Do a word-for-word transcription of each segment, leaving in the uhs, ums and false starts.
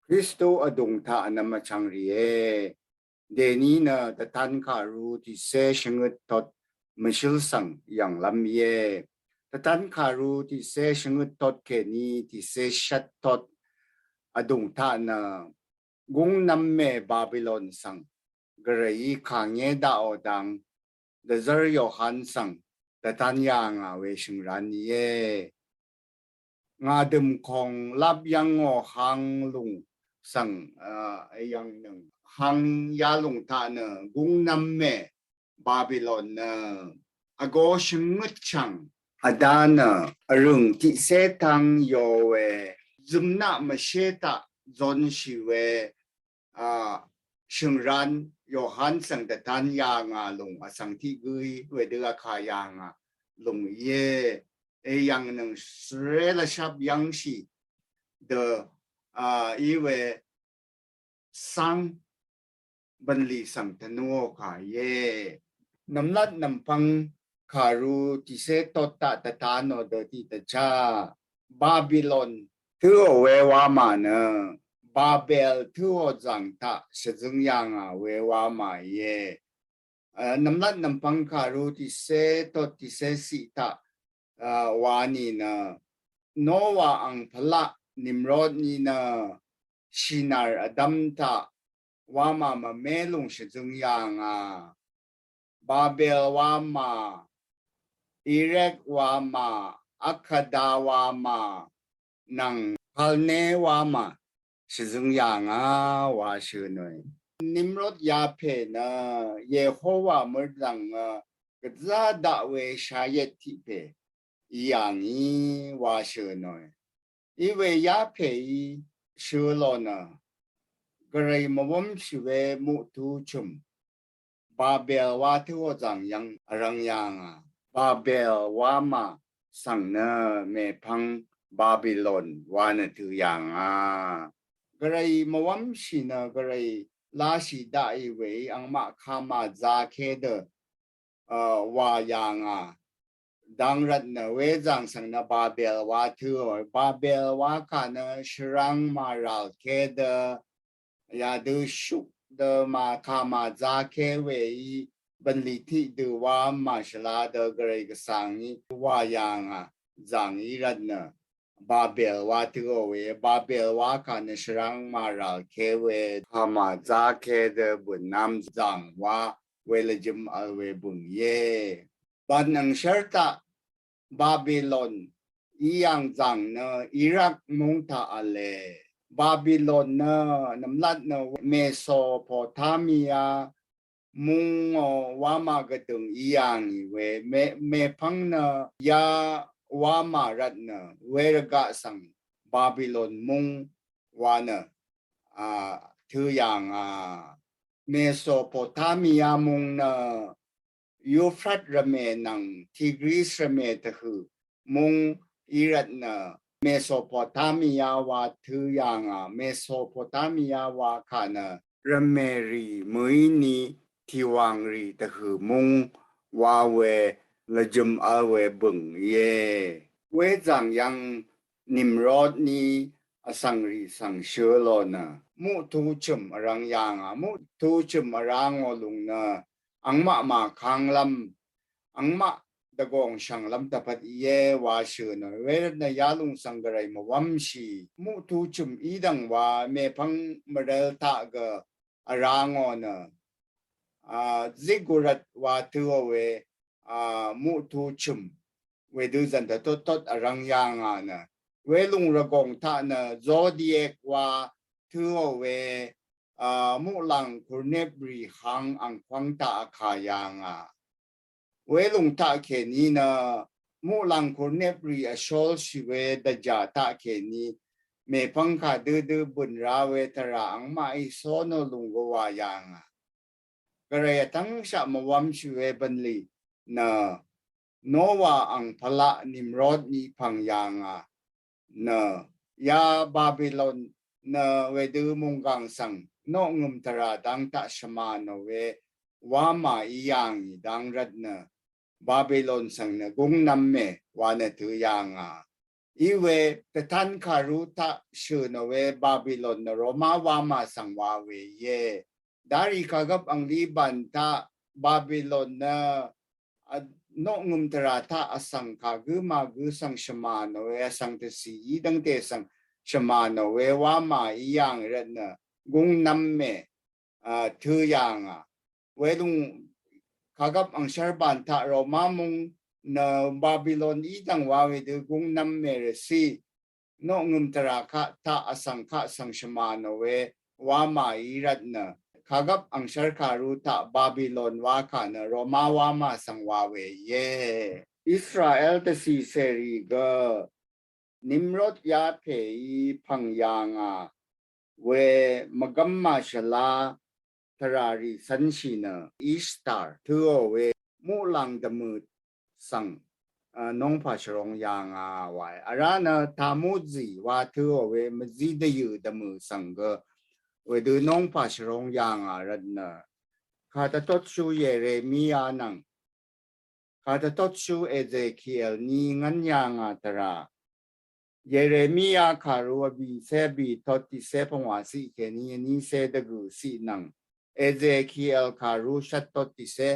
Kristu vdùng taq nvmvchvng rìe. Dèní nø dvtan kàru tiqcé shvngøt tot mvshǿl svng yv̀nglv́m íe. Dvtan kàru tiqcé shvngøt tot kèní tiqcé shvt tot vdùng taq nø gúngnv́m mè Babilon svng gvrayí kàngé daqò dang dvzv́r Yohan svng dvtan yà ngà we shø̀ngrán íe. Ngà dø̀m kòng lap yv́ngò hang lùng svng, a, yv̀ngnøng hang yalùng taq nø gúngnv́m mè Babilon nø vgō shvngøt chv̀ng vdá nø vrø̀ng tiqcé tang yò we zø̀mnaq mvshé taq zonshì we, a, shø̀ngrán Yohan svng dvtan yà ngà lùng vsvng tiq gǿí wedø vkà yà ngà lùng íe. Eyv̀ngnøng svré lvshap yv́ngshì dø, a, í we cáng bv̀nlì svng tvnúò kà íe. Nv̀mlat nv̀mpvng kàru tiqcé tot taq dvtanò dø tiqdvchá Babilon tǿò we wamà nø Babel tǿò zv̀ng taq shvzøng yà ngà we wamà íe. A, nv̀mlat nv̀mpvng kàru tiqcé tot tiqcé ciq taq, a, wa nìnø Nowa ang pvlaq Nimrod nìnø Shinar vdv́m taq wamà mvmé lùng shvzøng yà ngà. Babel wamà, Erek wamà, Akkada wamà, nvng Kalne wamà shvzøng yà ngà wa shø̀nòe. Nimrod yapè nø Yehowa mørdv̀ng, a, gvzá daq we shayet tiq pè í yà ngì wa shø̀nòe. Í we yapèí shø̀lò nø gvray mvwv́mshì we muqtu chø̀m Babel wa tǿò zv̀ng yv́ng vrvng yà ngà. Babel wamà svng nø mèpvng Babilon wa nø tø̄ yà ngà. Gvray mvwv́mshì nø gvray lashì daqì weí angmaq kamà zaké dø, a, wà yà ngà. Dang rvt nø wezàng svng nø Babel wa tø̄ò. Babel wa kà nø shvrang màràl ké dø yadø shuk dø màkà màzake weí bv̀nlì tiqdø wa màshvla dø gvray gvsvng í wà yà ngà zàng í rvt nø Babel wa tø̄ò we. Babel wa kà nø shvrang màràl ké we kà màzake dø bø̀nnvm zàng wa we lvjøm vl we bø̀ng íe. Bv̀n angshv́r taq Babilon í yàng zàng nø Irak múng taq v̄le. Babilon nø nv̀mlat nø Mesopotamia mungò wamà gvdø̀ng í yàngì we, me, mèpvng nø ya wamà rvt nø wervgaq svng Babilon múng wa nø, a, tø̄ yà ngà. Mesopotamia mung nø Euphrat rvmè nvng Tigris rvmè tvhø̀ mung í rvt nø Mesopotamia wa tø̄ yà ngà. Mesopotamia wa kà nø rvmè rì mø̀í ni tìwàng rì tvhø̀ mung wa we lvjøm vl we bø̀ng íe. Wezàng yv́ng Nimrod ni vsvng rì svng shø̄ lò nø muqtu chø̀m vrvng yà ngà. Muqtu chø̀m vrvngò lùng nø angmaq màkvnglv́m, angmaq dvgòng shv̀nglv́m dvpvt íe wa shø̀ nø. Wervt nø yalùng svng gvray mvwv́mshì muqtu chø̀m í dv̀ng wa mèpvng mvrvl taq gø vrvngò nø, a, ziggurat wa tø̄ò we, a, muqtu chø̀m wedø zv̀n dvtot tot vrvng yà ngà nø. Welùng rvgòng taq nø zodiac wa tø̄ò we, a, muqlàng kurnep rì hang angkwvng taq vkà yà ngà. Welùng taq kèní nø muqlàng kurnep rì vshol shì we dvjà taq kèní mèpvng kà dødø bø̀n ra we tvrà angmaqí sónò lùng gø wà yà ngà. Gvray vtv́ngshaq mvwv́mshì we bv̀nlì nø Nowa ang pvlaq Nimrod ni pv̀ng yà ngà nø ya Babilon nø wedø mùnggàng svng noqngø̀m tvrà dang taq shvmà nò we wamà í yà ngì dang rvt nø Babilon svng nø gúngnv́m mè wa nø tø̄ yà ngà. Iwe tvtan karu taq shø̀n ò we Babilon nø Roma wamà svng wa we ye. Dari kagvp anglí ban taq Babilon nø a, noq ngø̀m tvrà taq vsvng kagǿ magǿ svng shvmàn ò we vsvng tvsì í dv́ngte svng shvmàn ò we wamà í yàng rvt nø gúng nv́m mè a, tø̄ yàngà. Welung kagvp angshvr bàn taq Roma mung nø Babilon í dv̀ng wa wedø gúng nv́m mè rvsì. Noq ngø̀m tvrà kaq taq vsvng kaq svng shvmàn ò we wamà í rvt nø kagvp angshvr karu taq Babilon wa kà nø Roma wamà svng wa we ye. Israel tvsì sèrì gø Nimrod yapè í pv̀ng yàngà we mvgvm màshvla tvrà rì cv́nshì nø Ishtar tø̄ ò we muqlàng dvmø̀ svng a, nongpà shvrong yàngà wae. Vrá nø Tamuzì wa tø̄ ò we mvzí dvyø̀ dvmø̀ svng gø wedø nongpà shvrong yàngà rvt nø kàdvtotshú Yeremia nvng kàdvtotshú Ezekiel ní ngv́n yàngà tvrà Yeremia kàru vbìcé vbìtot tiqcé pvngwà ciq kèní vnícé dvgø̀ ciq nvng Ezekiel kàru shvttot tiqcé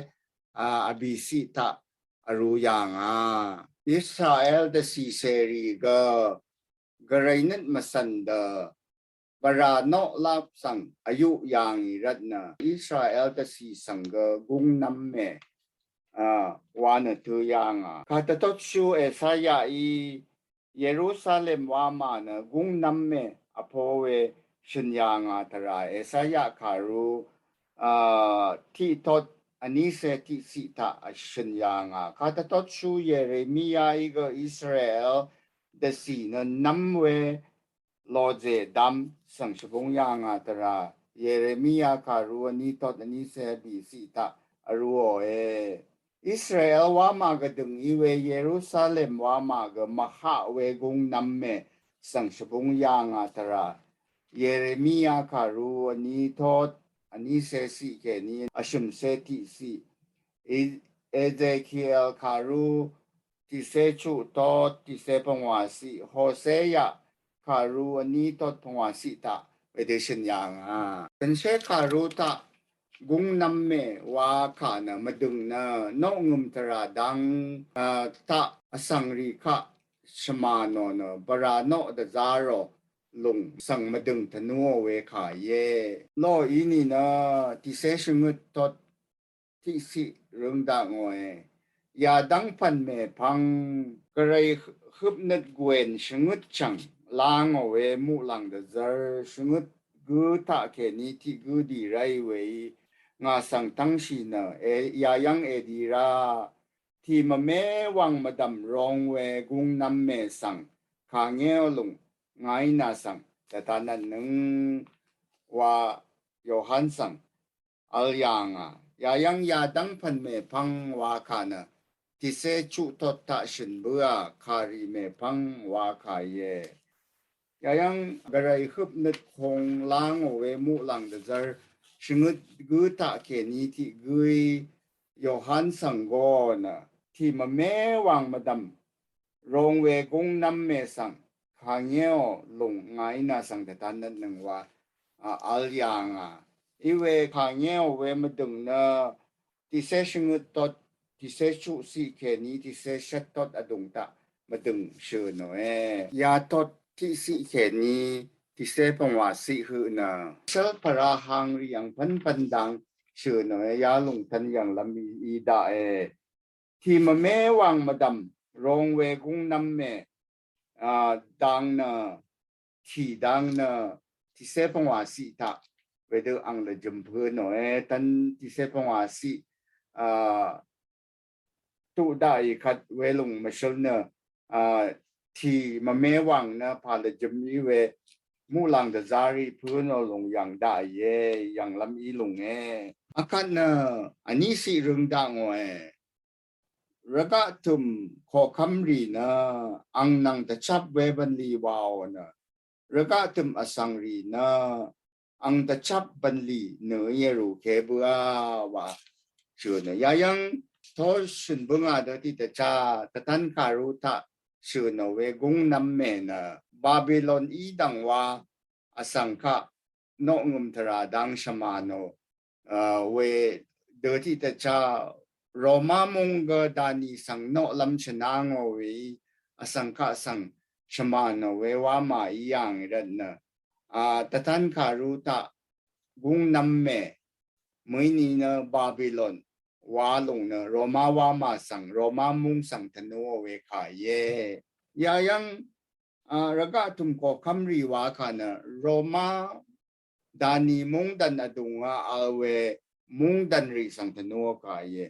a, vbìciq taq vrū yàngà. Israel dvcì cèrì gø gvray nøt mvcv̀n dø bvrà noq lap svng vyuq yàngì rvt nø Israel dvcì svng gø gúng nv́m mè a, wa nø tø̄ yàngà. Kàdvtotshú Esaya í Yerusalem wamà nø gúng nv́m mè vpo we shø̀n yàngà tvrà Esaya kàru a, tiqtot vnícé tiqciq taq shø̀n yàngà. Kàdvtotshú Yeremia í gø Israel dvcì nø nv́m we lòzè dam svng shvbúng yàngà tvrà Yeremia kàru vnítot vnícé vbìciq taq vrū ò e. Israel wamà gvdø̀ng í we Yerusalem wamà gø mvhaq we gúng nv́m mè svng shvbúng yàngà tvrà Yeremia kàru vnítot vnícé ciq kèní vshø̀mcé tiqciq. E-, Ezekiel kàru tiqcé chuqtot tiqcé pvngwà ciq. Hoseya kàru vnítot pvngwà ciq taq wedø shø̀n yàngà. Shø̀nshé kàru taq gúng nv́m mè wa kà nø mvdø̀ng nø noq ngø̀m tvrà dang a, taq vsvng rì kaq shvmà nò nø bvrà noq dvzá rò lùng svng mvdø̀ng tvnú ò we kà íe. Lò í nìnø tiqcé shvngøt tot tiqciq røng dakngòe. Yadv́ng pv̀n mèpvng gvray høpnøt gwen shvngøt chv̀ng la ngò we muqlàng dvzvr shvngøt gǿ taqkèní tiq gǿ dì ráì weí ngà svng tv́ngshì nø e, yayv́ng èdi rá tì mvmé wàng mvdv̀m rong we gúng nv́m mè svng kàngéò lùng ngàí nà svng dvtanvtnøng wa Yohan svng vl yàngà. Yayv́ng yadv́ng pv̀n mèpvng wa kà nø tiqcé chuqtot taq shø̀n bǿà kàrì mèpvng wa kà íe. Yayv́ng gvray høpnøt kong la ngò we muqlàng dvzvr shvngøt gǿ taqkèní tiq gǿí Yohan svng gø nø tì mvmé wàng mvdv̀m rong we gúng nv́m mè svng kàngéò lùng ngàí nà svng dvtanvtnøng wa a, vl yàngà. Iwe kàngéò we mvdø̀ng nø tiqcé shvngøt tot tiqcé chuqciq kèní tiqcé shvt tot vdùng taq mvdø̀ng shø̀ nòe. Yatot tiqciq kèní tiqcé pvngwà ciq høq nø shvlpvra hangrì yv̀ng pv́npvn dang shø̀ nòe. Yalùng tvn yv̀nglv́m í daqe. Tì mvmé wàng mvdv̀m rong we gúng nv́m mè a, dang nø tì dang nø tiqcé pvngwà ciq taq wedø ang lvjø̀m pø̄ nòe. Tvn tiqcé pvngwà ciq a, tuq daqì kvt welùng mvshøl nø a, tì mvmé wàng nø pà lvjø̀m í we muqlàng dvzá rì pø̄ nò lùng yv̀ng daqìe, yv̀nglv́m í lùnge. Akvt nø vní ciq røng dakngòe. Rvgaq tø̀m koqkv́mrì nø ang nvng dvchap we bv̀nlì wàò nø rvgaq tø̀m vsvngrì nø ang dvchap bv̀nlì nø í vrùke bǿà wa shø̀ nø. Yayv́ng tó shø̀n bǿngà dø tiqdvchá tvtan kàru taq shø̀nò we gúng nv́m mè nø Babilon í dv̀ng wa vsvng kaq noqngø̀m tvrà dang shvmà nò, a, we dø tiq dvchá Roma mung gø dani svng noqlv́m shvnangò we í vsvng kaq svng shvmà nò we wamà í yàngì rvtnø, a, dvtan kàru taq gúng nv́m mè mø̀íni nø Babilon wa lùng nø Roma wamà svng, Roma mung svng tvnuò we kà íe. Yayv́ng, a, rvgaq tø̀m koqkv́m rì wa kà nø Roma dani mungdv̀n vdùng a vl we mungdv̀n rì svng tvnuò kà íe.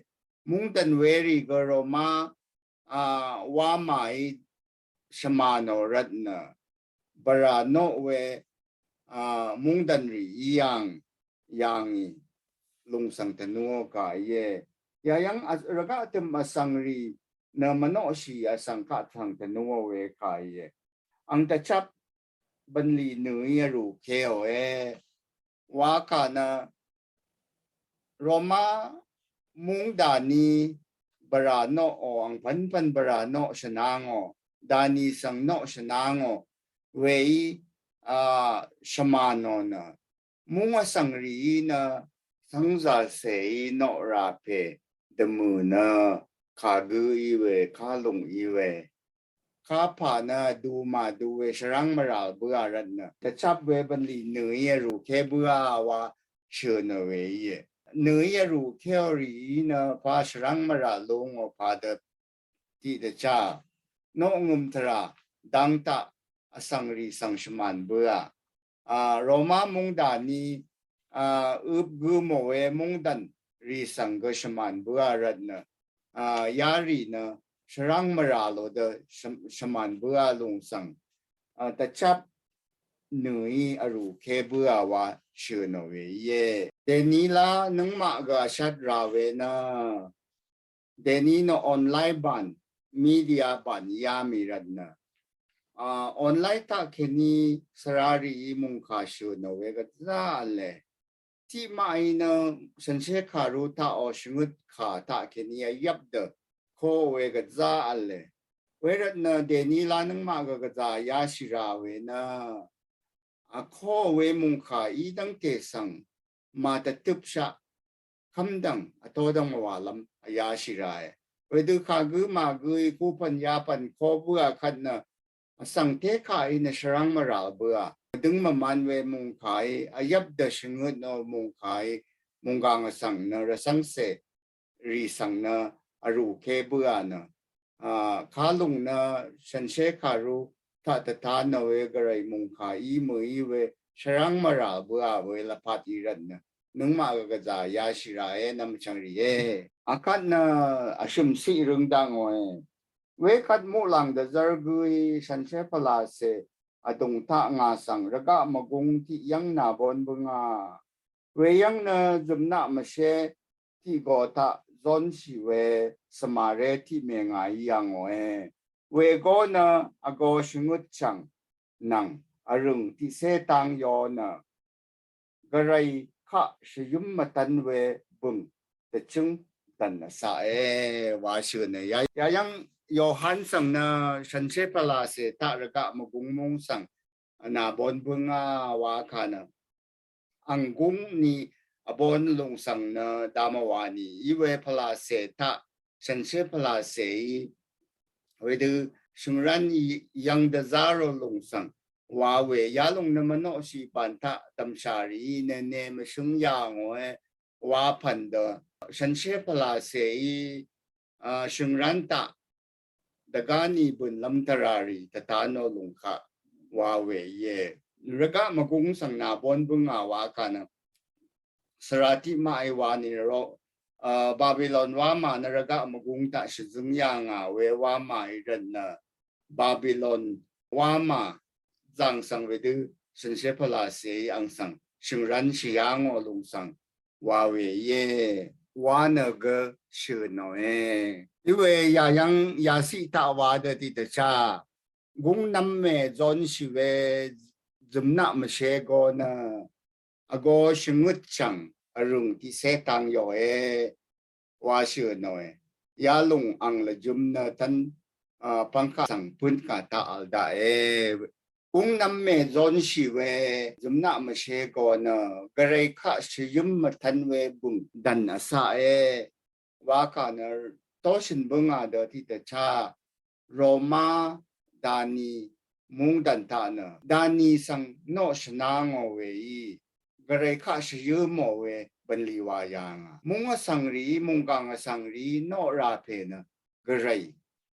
Mungdv̀n we rì gø Roma, a, wamà í shvmà nò rvtnø bvrà noq we, a, mungdv̀n rì í yàng, yàngì lùng svng tvnuò kà íe. Yayv́ng, a, rvgaq tø̀m vsvng rì nø mvnoqshì vsvng kaq tvng tvnuò we kà íe. Ang dvchap bv̀nlì nø̀í vrùkéòe. Wa kà nø Roma mung dani bvrà noqò, angpv̀npv̀n bvrà noq shvnangò, dani svng noq shvnangò we í, a, shvmà nò nø mung vsvng rì í nø svngzàcè í noq rà pè dvmø̀ nø kagǿ í we, kalùng í we. Kapà nø vdu màdu we shvrv́ng mvràl bǿà rvtnø dvchap we bv̀nlì nø̀í vrùké bǿà wa shø̀nò we íe. Nø̀í vrùkéò rì í nø pa shvrv́ng mvràl lúngò padø tiq dvchá noqngø̀m tvrà dang taq vsvng rì svng shvmàn bǿà. A, Roma mungdani, a, øp gø mò we mungdv̀n rì svng gø shvmàn bǿà rvtnø, a, yarì nø shvrv́ng mvrà lò dø shvm-, shvmàn bǿà lùng svng, a, dvchap nø̀í vrùké bǿà wa shø̀nò we íe. Dèní lá nøngmaq gø vshat rà we nø dèní nø online bàn, media bàn yá mì rvtnø, a, online taq kèní svrarì í mungkà shø̀nò we gvzá v̄le. Tiqmaqí nø shànshér kàru taqò shvngøt kà taq kèní vyvp dø koò we gvzá v̄le. Wervtnø dèní lá nøngmaq gø gvzà yashì rà we nø, a, koò we mungkà í dv́ngte svng màdvtøpshaq kv́mdv̀ng vtodv̀ng mvwàlv́m vyashì ràe. Wedø kagǿ màgǿí kupv̀n yapv̀n ko bǿà kvt nø vsvng tékàí nø shvrv́ng mvràl bǿà. Døng mvman we mungkàí vyvp dø shvngøt nò mungkàí munggang vsvng nø rvcv́ngcè rì svng nø vrùké bǿà nø, a, kalùng nø shànshér kàru taq dvta nò we gvray mungkà í mø̀í we shvrv́ng mvràl bǿà we lvpat í rvtnø nøngmaq gø gvzà yashì ràe nvm vchvng rìe. Akvt nø vshø̀m ciq røng dakngòe. Wekvt muqlàng dvzv́r gǿí shànshér pvlacè vdùng taq ngà svng rvgaq mvgung tiq yv́ng nàbon bǿngà. Weyv́ng nø zø̀mnaq mvshé tiq go taq zónshì we svmaré tiq mè ngàí yà ngòe. Wego nø vgo shvngøt chv̀ng nvng vrø̀ng tiqcé tang yo nø gvray kaq shvyǿm mvdv́n we bø̀ng dvchǿng dv̀n vsaqe wa shø̀nø. Ya, yayv́ng Yohan svng nø shànshér pvlacè taq rvgaq mvgung mung svng nàbon bǿngà wa kà nø ang gúng ni vbon lùng svng nø damvwà ni í we pvlacè taq shànshér pvlacèí wedø shø̀ngrán í yv̀ng dvzá rò lùng svng wa we yalùng nø mvnoqshì bàn taq dv̀mshà rìí nø ne mvshǿng yà ngòe wa pv̀n dø shànshér pvlacèí, a, shø̀ngrán taq dvgáni bø̀nlv́m tvràrì dvta nò lùng kaq wa we íe. Rvgaq mvgung svng nàbon bǿngà wa kà nø svra tiqmaqí wa ni rò, a, Babilon wamà nø rvgaq mvgung taq shvzøng yà ngà we wamàí rvtnø Babilon wamà zàng svng wedø shànshér pvlacèí ang svng shø̀ngrán shì yà ngò lùng svng wa we íe wa nø gø shø̀nòe. Íwe yayv́ng yaciq taq wa dø tiqdvchá gúng nv́m mè zónshì we zø̀mnaq mvshé go nø vgo shvngøt chv̀ng vrø̀ng tiqcé tang yòe wa shø̀nòe. Yalùng ang lvjøm nø tv́n pvngkà svng pøn kà taq vl daqe. Gung nvm mèzonshì we zømnaq mvshe go nø gvray kaq shvyǿm mvtvn we bøng dvn vsaqe. Wakà nø toshøn bønga dø tiqdvcha Roma dani mungdvn taq nø dani svng noq shvnangò weí gvray kaq shvyǿmò we bvnlì wa yàngà. Mung vsvng rìí munggang vsvng rìí noq rà pè nø gvray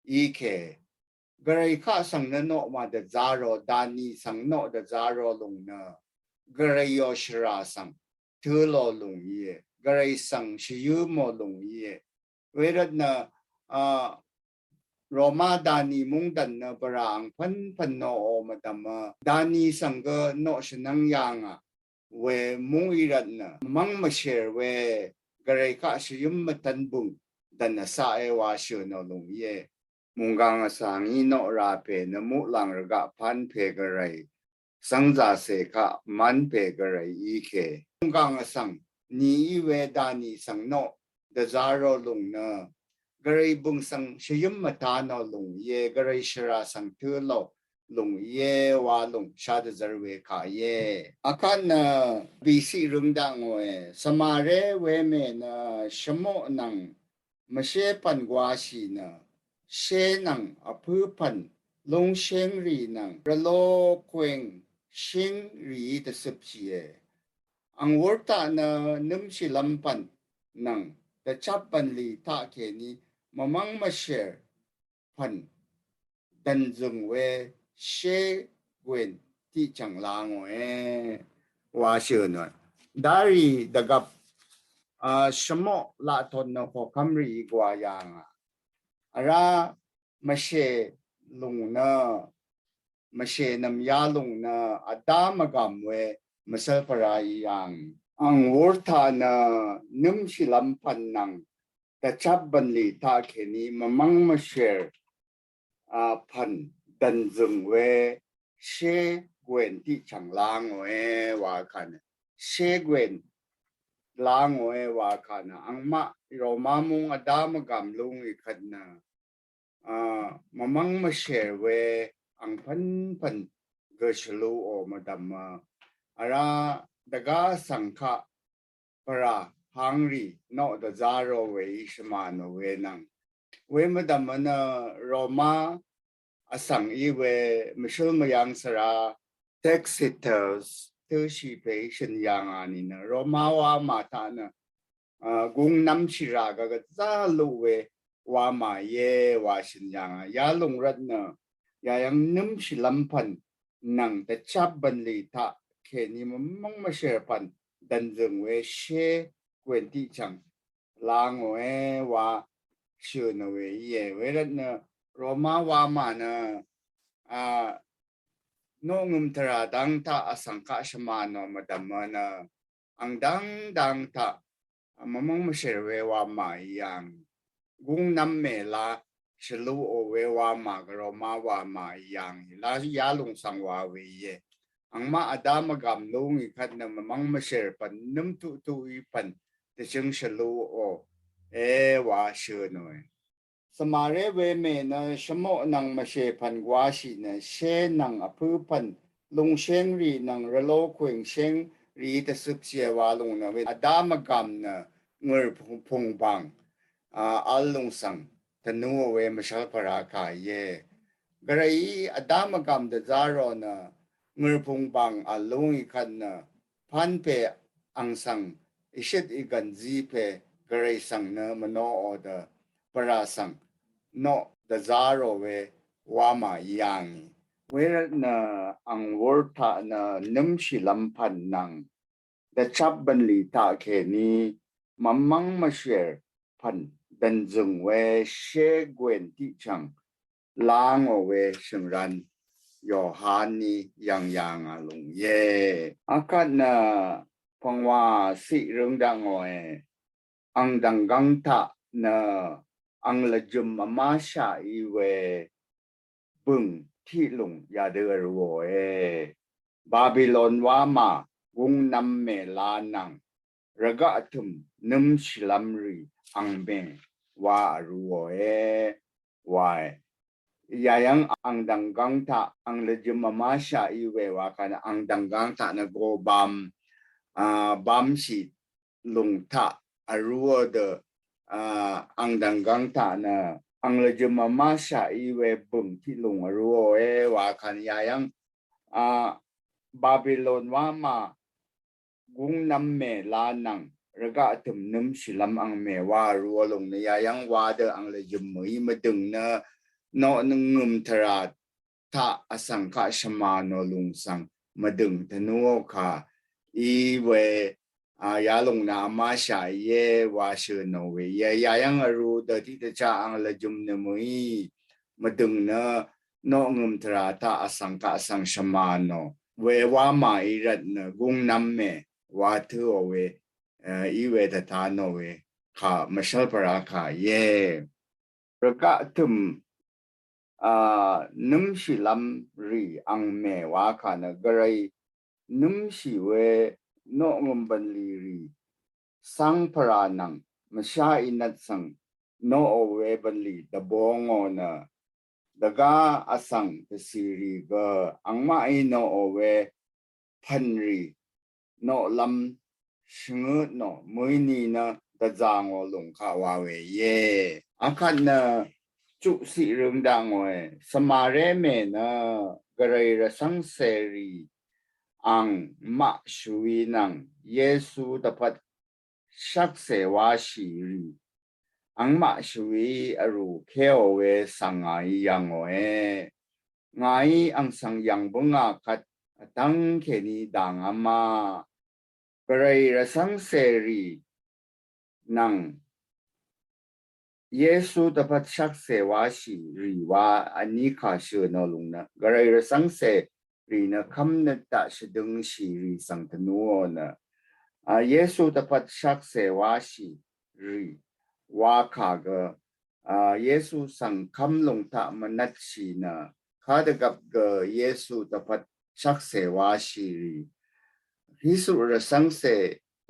í ke. Gvray kaq svng nø noq mà dvzarò dani svng noq dvzarò lùng nø gvray yo shvrà svng tø̄lò lùng íe. Gvray svng shvyǿmò lùng íe. Wervt nø a Roma dani mungdvn nø bvrà angpvnpvn noqò mvdv̀mø dani svng gø noq shvnvng yàngà. We mung í rvt nø mvmvng mvsher we gvray kaq shvyǿm mvtvn bøng dvn vsaqe wa shø̀nò lùng íe. Munggang vsvng í noq rà pè nø muqlàng rvgaq pán pè gvray svngzàcè kaq mvn pè gvray í ke. Munggang vsvng ni í we dani svng noq dvzarò lùng nø gvray bøng svng shvyǿm mvtanò lùng íe, gvray shvrà svng tø̄lò lùng íe wa lùng shadvzvr we kà íe. Akvt nø bìciq røng dakngòe. Svmaré wemè nø shvmoq nvng mvshé pv̀n gwashì nø shé nvng vpǿ pv̀n lúngshéngrì nvng rvló kwèng shéngrìí dvcøpshìe. Ang wur taq nø nǿmshìlv́m pv̀n nvng dvchap bv̀nlì taqkèní mvmv́ng mvshèr pv̀n dv̀nzø̀ng we shé gwèn tiqchv̀ng la ngòe wa shø̀nòe. Darì dvgvp a shvmoq laqtot nø koqkv́m rìí gwa yàngà. Vrá mvshè lùng nø mvshè nv̀m yalùng nø vdá mvgàm we mvshv́lpvra í yàng. Ang wur taq nø nǿmshìlv́m pv̀n nvng dvchap bv̀nlì taqkèní mvmv́ng mvshèr a pv̀n dv̀nzø̀ng we shé gwèn tiqchv̀ng la ngòe wa kà nø shé gwèn la ngòe wa kà nø angmaq Roma mung vdá mvgàm lúngì kvt nø a mvmv́ng mvshèr we angpvnpv̀n gø shvluqò mvdv̀mø vrá dvgá vsvng kaq pvrà hángrì noq dvzarò weí shvmànò we nvng we mvdv̀mø nø Roma vsvng í we mvshǿl mvyvng svra Tacitus tø̄shì pè shø̀n yàngà nìnø Roma wamà taq nø a gung nvmshì rà gvgvzá luq we wamà íe wa shø̀n yàngà. Yalùng rvt nø yayv́ng nǿmshìlv́m pv̀n nvng dvchap bv̀nlì taqkèní mvmv́ng mvshèr pv̀n dv̀nzø̀ng we shé gwèn tiqchv̀ng la ngòe wa shø̀nò we íe. Wervt nø Roma wamà nø a noq ngø̀m tvrà dang taq vsvng kaq shvmànò mvdv̀mø nø ang dang dang taq mvmv́ng mvshèr we wamà í yàng. Gung nvm mèla shvluqò we wamà gø Roma wamà í yàng. La yalùng svng wa we íe. Angmaq vdá mvgàm lúngì kvt nø mvmv́ng mvshèr pv̀n nǿm tuqtuq í pv̀n dvchøng shvluqò e wa shø̀nòe. Svmaré wemè nø shvmoq nvng mvshè pv̀n gwashì nø shé nvng vpǿ pv̀n lúngshéngrì nvng rvló kwèng shéngrìí dvcøpshìe wa lùng nø we vdá mvgàm nø ngø̀r pung- pungbàng a vl lùng svng tvnuò we mvshv́lpvra kà íe. Gvrayí vdá mvgàm dvzarò nø ngø̀r pungbàng vl lúngì kvt nø pán pè ang svng ìshøt ìgv̀n zí pè gvray svng nø mvnoqò dø pvrà svng noq dvzarò we wamà í yàngì. Wervt nø ang wur taq nø nǿmshìlv́m pv̀n nvng dvchap bv̀nlì taqkèní mvmv́ng mvshèr pv̀n dv̀nzø̀ng we shé gwèn tiqchv̀ng la ngò we shø̀ngran Yohaní yv̀ng yà ngà lùng íe. Akvt nø pv̀ngwà ciq røng dakngòe. Ang dv̀nggvng taq nø ang lvjø̀m vmáshaq í we bø̀ng tiq lùng yadø vrūòe. Babilon wamà gúngnv̄m mèla nvng rvgaq tø̀m nǿmshìlv́m rì angmè wa vrūòe wae. yayv́ng ang dv̀nggv́ng taq ang lvjøm vmáshaq í we wa kà nø ang dv̀nggv́ng taq nø go bam, a, bamshì lùng taq vrúò dø, a, ang dv̀nggv́ng taq nø ang lvjøm vmáshaq í we bø̀ng tiq lùng vrúòe wa kà nø yayv́ng, a, Babilon wá mà gúngnv́m mè la nvng rvgaq tø̀m nǿmshìlv́m ang mè wa vrúò lùng nø yayv́ng wa dø ang lvjøm mø̀í mvdø̀ng nø noq nøngø̀m tvrà taq vsvng kaq shvmà nò lùng svng mvdø̀ng tvnúò kà í we, a, yalùng nø vmáshaq íe wa shø̀ nò we íe. Yayv́ng vrū dø tiqdvchaq ang lvjøm nø mø̀í mvdø̀ng nø noq ngø̀m tvrà taq vsvng kaq svng shvmà nò we wá mà í rvt nø gúngnv́m mè wa tǿò we, e, í we tvtá nò we kà mvshv́l pvrá kà íe. Rvgaq tø̀m, a, nǿmshìlv́m rì ang mè wa kà nø gvray nǿmshì we noq ngø̀m bv̀nlì rì cáng pvrà nvng mvshá í nvt svng noqò we bv̀nlì dvbōngò nø dvgá vsvng dvcìrì gø angmaqí noqò we pv̀nrì noqlv́m shvngøt nò mø̀í ni nø dvzà ngò lùng kaq wa we íe. Akvt nø chuqciq røng daq ngòe, svmaré mè nø gvray rvcv́ngcèrì ang maq shvwi nvng Yesu dvpvt shvkse wáshì rì angmaq shvwi vrù kéò we svng ngàí yv̀ngòe. Ngàí ang svng yv̀ng bǿngà kvt vtv́ng kèní dàngv́má. Gvray rvcv́ngcèrì nvng Yesu dvpvt shvkse wáshì rì wa vní kà shø̀ nò lùng nø gvray rvcv́ngcèrì nø kv́mnøt taq shvdøngshì rì svng tvnúò nø, a, Yesu dvpvt shvkse wáshì rì wa kà gø, a, Yesu svng kv́m lùng taq mvnvtshì nø kadvgvp gø Yesu dvpvt shvkse wáshì rì Kristu rvcv́ngcè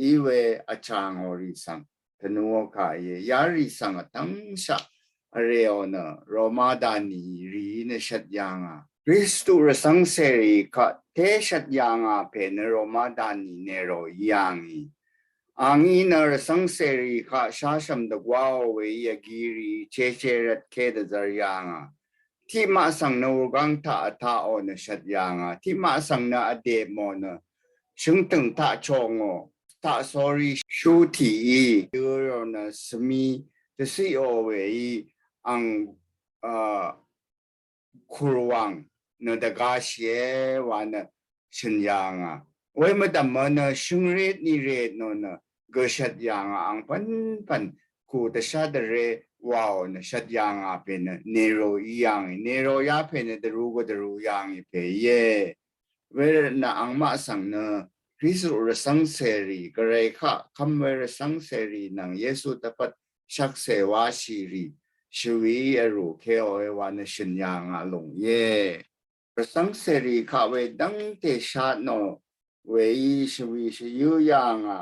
í we vchà ngò rì svng tvnúò kà íe. Yarì svng vtv́ngshaq vrèò nø Roma dànì rìí nø shvt yà ngà. Kristu rvcv́ngcèrì kaq té shvt yà ngà pè nø Roma dànì Nero í yà ngì. Angí nø rvcv́ngcèrì kaq shashv̀m dvgwáò we í vgí rìí cheche rvtké dvzvr yà ngà. Tiqmaq svng nø wurgáng taq vtaqò nø shvt yà ngà. Tiqmaq svng nø vdèpmò nø shøngtø̀ng taq chòngò taq sórí shú tìí dø̄rò nø svmi dvciqò weí ang, a, kùrwàng nø dvgashìe wa nø shø̀n yà ngà. Wemvdv̀mø nø shøngret ni ret nò nø gø shvt yà ngà angpv̀npv̀n kù dvshá dvré wàò nø shvt yà ngà pè nø Nero í yà ngì. Nero yá pè nø dvrū gø dvrū yà ngì pè íe. Wervt nø angmaq svng nø Kristu rvcv́ngcèrì gvray kaq kv́m we rvcv́ngcèrì nvng Yesu dvpvt shvkse wáshì rì shvwií vrù kéòe wa nø shø̀n yà ngà lùng íe. Rvcv́ngcèrì kaq we dv́ngte shat nò weí shvwi shvyǿ yà ngà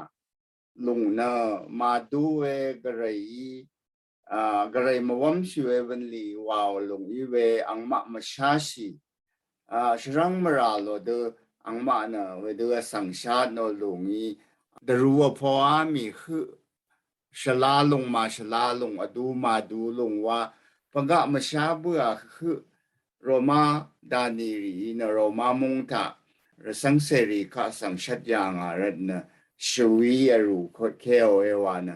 lùng nø màdu we gvrayí, a, gvray mvwv́mshì we bv̀nlì wàò lùng í we angmaq mvsháshì, a, shvrv́ng mvrà lò dø angmaq nø wedø vsvng shat nò lùng í dvrū vpoá mì høq shvla lùng màshvla lùng vdu màdu lùng wa pvgaq mvshá bǿà høq Roma dànì rìí nø Roma múng taq rvcv́ngcèrì kaq svng shvt yà ngà rvt nø shvwií vrù kéòe wa nø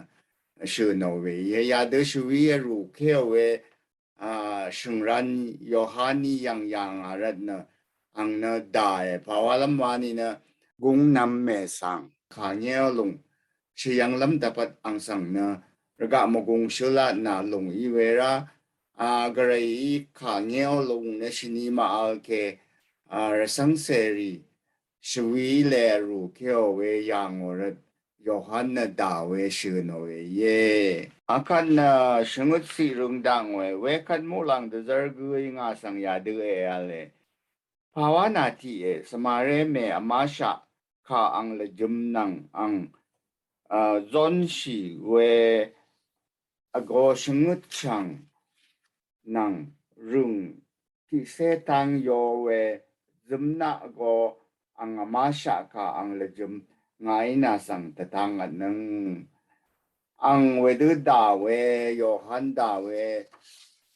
shø̀ nò we íe. Yadø shvwií vrù kéòe, a, shø̀ngran Yohaní yv̀ng yà ngà rvt nø ang nø dàe. Pàwálv́m wa nìnø gúngnvm mèsvng kà ngéò lùng shvyv̀nglv́m dvpvt ang svng nø rvgaq mvgùng shølatnà lùng í we rá, a, gvrayí kà ngéò lùng nø shvni màvl ke, a, rvcv́ngcèrì shvwií lè vrù kéò we yà ngò rvt Yohan nø dà we shø̀ nò we íe. Akvt nø shvngøt ciq røng daq ngòe, wekvt muqlàng dvzv́r gǿí ngà svng yadø èv̄le. Pàwá nà tiqe, svmaré mè vmáshaq kà ang lvjøm nvng ang, a, zónshì we vgō shvngøt chv̀ng nvng rø̀ng tiqcé tang yo we zømnaq go ang vmáshaq kà ang lvjøm ngàí nà svng dvtang vtnøng. Ang wedø dà we, Yohan dà we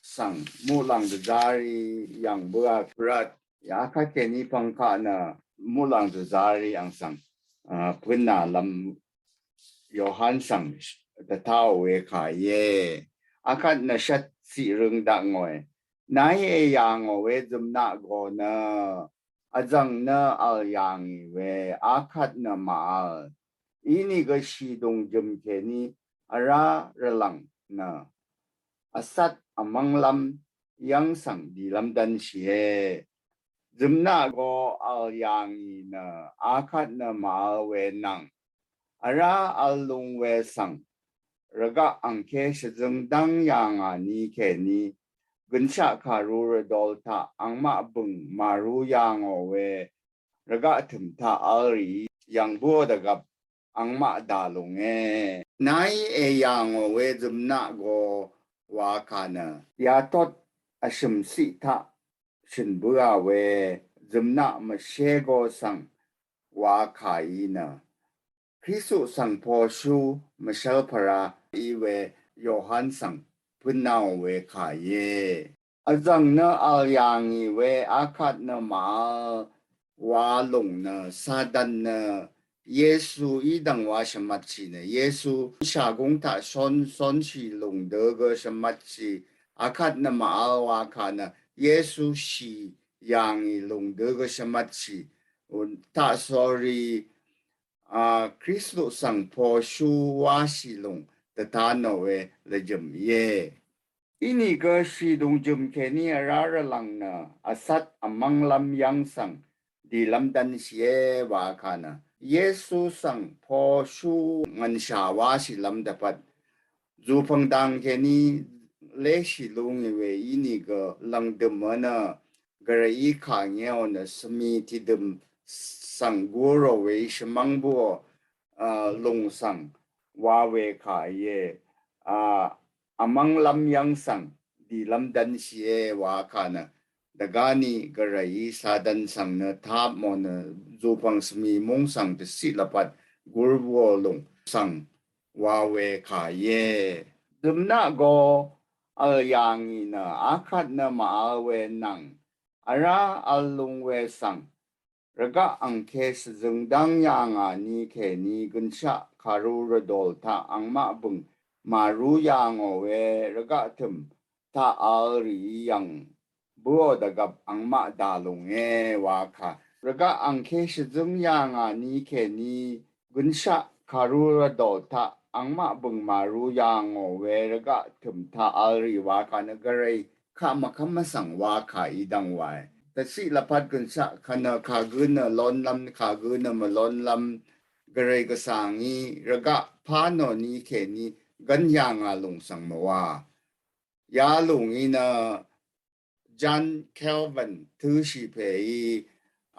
svng muqlàng dvzarì yv̀ng bǿà rvt. Yakvt kèní pvngkaq nø muqlàng dvzarì ang svng, a, pønàlv́m Yohan svng dvtaò we kà íe. Akvt nø shvt ciq røng dakngòe. Nàí èyà ngò we zømnaq go nø vzv̀ng nø vl yà ngì we akvt nø màvl. Inìgø shìdùng jø̀m kèní vrá rvlv̀ng nø vcat vmv́nglv́m yv́ng svng dìlv́m dv́nshìe. Zømnaq go vl yà ngì nø akvt nø màvl we nvng vrá vl lung we svng rvgaq angké shvzøng dv́ng yà ngà ni kèní gønshaq kàru rvdol taq angmaq bø̀ng màru yà ngò we rvgaq tø̀m taq vl rìí yv̀ng bǿò dvgvp angmaq dà lùnge. Nàí èyà ngò we zømnaq go wa kà nø yatot vshø̀m ciq taq shø̀n bǿà we zømnaq mvshé go svng wa kà í nø Kristu svng poshú mvshv́lpvra í we Yohan svng pønàò we kà íe. Vzv̀ng nø vl yà ngì we akvt nø màvl wa lùng nø Satan nø Yesu í dv̀ng wa shvmatshì nø Yesu shàgúng taq shón, shónshì lùng dø gø shvmatshì akvt nø màvl wa kà nø Yesu shì yà ngì lùng dø gø shvmatshì taq sórí a, Kristu svng poshú wáshì lùng dvtanò we lvjø̀m íe. Inìgø shìdùng jø̀m kèní vrá rvlv̀ng nø vcat vmv́nglv́m yv́ng svng dìlv́m dv́nshìe wa kà nø Yesu svng poshú ngv̀nshà wáshìlv́m dvpvt zùpv̀ng dang kèní léshì lú ngì we inìgø lv̀ngdø̀m nø Gvrayí kà ngéò nø svmi tiqdø̀m svng gurò we shvmv́ng bǿò, a, lùng svng wa we kà íe, a, vmv́nglv́m yv́ng svng dìlv́m dv́nshìe wa kà nø dvgáni Gvrayí Satan svng nø tapmò nø zùpv̀ng svmi múng svng dvciq lvpat gur bǿò lùng svng wa we kà íe. Zømnaq go vl yà ngì nø akvt nø màvl we nvng vrá vl lung we svng rvgaq angké shvzøng dv́ng yà ngà ni kèní gønshaq kàru rvdol taq angmaq bø̀ng màru yà ngò we rvgaq tø̀m taq vl rìí yv̀ng bǿò dvgvp angmaq dà lùnge wa kà. Rvgaq angké shvzøng yà ngà ni kèní gønshaq kàru rvdol taq angmaq bø̀ng màru yà ngò we rvgaq tø̀m taq vl rì wa kà nø Gvray kaq mvkv́m mvsvng wa kà í dv̀ng wae. Dvciq lvpat gønshaq kà nø kagǿ nø lónlv́m, kagǿ nø mvlónlv́m, Gvray gvsvng í rvgaq pánò ni kèní gv́n yà ngà lùng svng mvwa. Ya lùng í nø John Calvin tø̄shì pè í,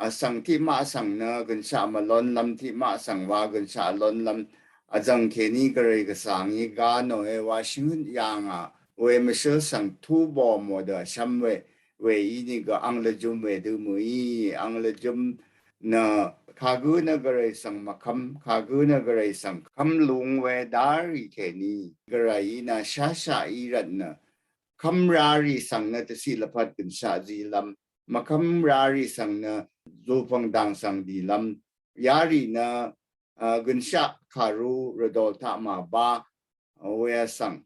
a, svng tiqmaq svng nø gønshaq mvlónlv́m, tiqmaq svng wa gønshaq lónlv́m, a, vzv̀ng kèní Gvray gvsvng í gánòe wa shvngøt yà ngà we mvshǿl svng tubò mò dø vshv́m we, we ínìgø ang lvjøm wedø mø̀í, ang lvjøm nø kagǿ nø Gvray svng mvkv́m, kagǿ nø Gvray svng kv́m lung we darì kèní Gvray í nø shashaq í rvt nø kv́m rarì svng nø dvciq lvpat gønshaq zilv́m, mvkv́m rarì svng nø zùpv̀ng dang svng dìlv́m, yarì nø, a, gønshaq kàru rvdol taq màbá, a, we vsvng,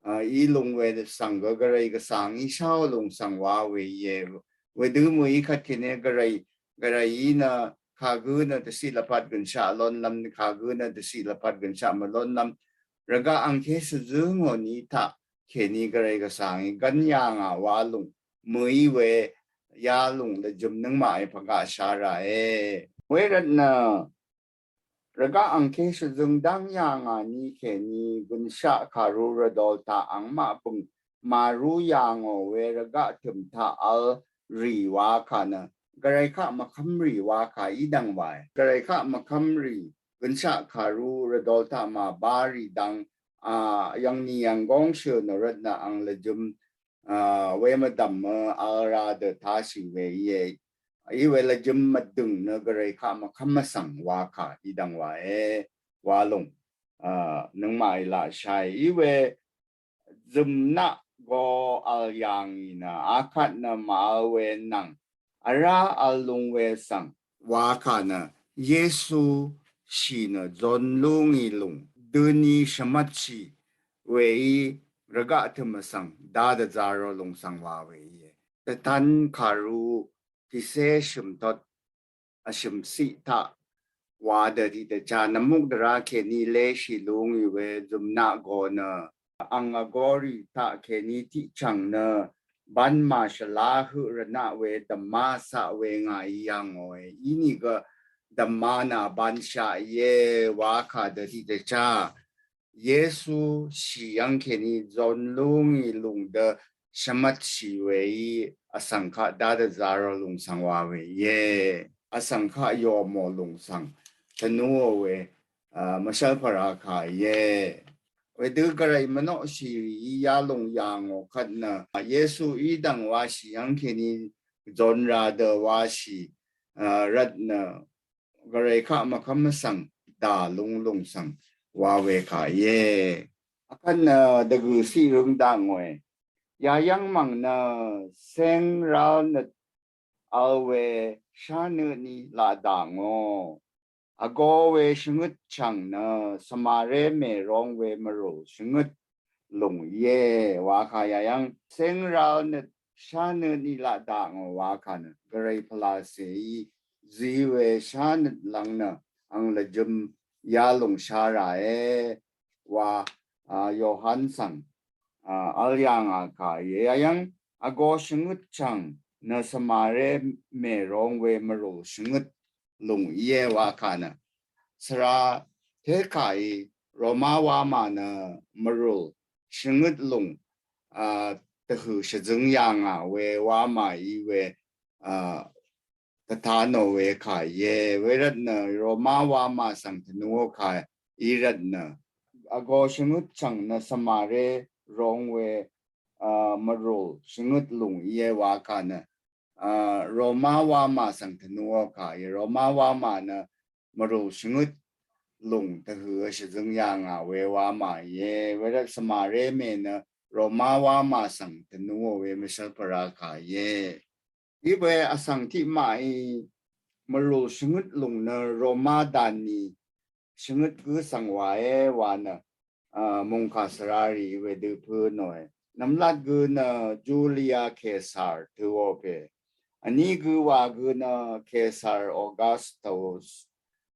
a, í lung we svng gø Gvray gvsvng í sháò lùng svng wa we íe. Wedø mø̀í kvt kèní Gvray, Gvray í nø kagǿ nø dvciq lvpat gønshaq lónlv́m, kagǿ nø dvciq lvpat gønshaq mvlónlv́m, rvgaq angké shvzǿngò ni taq kèní Gvray gvsvng í gv́n yà ngà wa lùng mø̀í we ya lùng lvjø̀m nøngmaq í pvgaq sha ràe. Wervt nø rvgaq angké shvzøng dv́ng yà ngà ni kèní gønshaq kàru rvdol taq angmaq bø̀ng màru yà ngò we rvgaq tø̀m taq vl rì wa kà nø Gvray kaq mvkv́m rì wa kà í dv̀ng wae. Gvray kaq mvkv́m rì gønshaq kàru rvdol taq màbá rì dv́ng, a, yv̀ngnì yv̀nggóng shø̀ nø rvt nø ang lvjøm a, we mvdv̀m mø vl ra dø tashì we íe. Í we lvjøm mvdø̀ng nø gvray kaq mvkvm mvsvng wa kà í dvng wa e wa lùng. A, nøngmaq í laq shai í we zø̀mnaq go vl yàngì nø akvt nø mv-vl we nvng vrá vl lung we svng wa kà nø Yesu shì nø zon lúngì lùng døni shvmvtshì we í rvgaq tø̀m vsvng da dvzarò lùng svng wa we íe. Dvtan kàru tìcé shø̀m tot vshø̀m ciq taq wa dø tiqdvcha nvmuk dvra kèní leshì lúngì we zø̀mnaq go nø ang vgorì taq kèní tiqchv̀ng nø ban màshvla høq rvnaq we dvmá caq we ngà í yàngòe. Inìgø dvmá nø banshaq íe wa kà dø tiqdvcha Yesu shì yv́ng kèní zon lúngì lùng dø shvmvtshì we í vsvng kaq da dvzarò lùng svng wa we íe. Vsvng kaq yòmò lùng svng tvnúò we, a, mvshvlpvra kà íe. Wedø gvray mvnoqshì í yalùng yàngò kvt nø Yesu í dvng washì yv́ng kèní zon ra dø washì, a, rvt nø gvray kaq mvkvm mvsvng dà lung lùng svng wa we kà íe. Akvt nø dvgø̀ ciq røng daq ngòe. Yayv́ng mv̀ng nø céng rál nøt vl we shánøtni laq dà ngò. Vgo we shvngøt chv̀ng nø svmaré mèrong we mvrùl shvngøt lùng íe wa kà yayv́ng céng rál nøt shánøtni laq daq ngò wa kà nø gvray pvlacèí zí we shánøt lvng nø ang lvjøm yalùng sha ràe wa, a, Yohan svng, a, vl yàngà kà íe. Yayv́ng vgo shvngøt chv̀ng nø svmaré mèrong we mvrùl shvngøt lùng íe wa kà nø svra té kà í Roma wamà nø mvrùl shvngøt lùng, a, tvhø̀ shvzøng yàngà we wamà í we, a, tvta nò we kà íe. Wervt nø Roma wamà svng tvnúò kà í rvt nø vgo shvngøt chv̀ng nø svmaré rong we, a, mvrùl shvngøt lùng íe wa kà nø, a, Roma wamà svng tvnúò kà í Roma wamà nø mvrùl shvngøt lùng tvhø̀ shvzøng yàngà we wamà íe. Wervt svmaré mè nø Roma wamà svng tvnúò we mvshvlpvra kà íe. Í we vsvng tiqmaqí mvrùl shvngøt lùng nø Roma dànì shvngøt gǿ svng wàe wa nø, a, mòngkà svrarì wedø pø̄ nòe. Nvmlat gø nø Julia Caesar tø̄ò pè. Vní gø wa gø nø Caesar Augustus.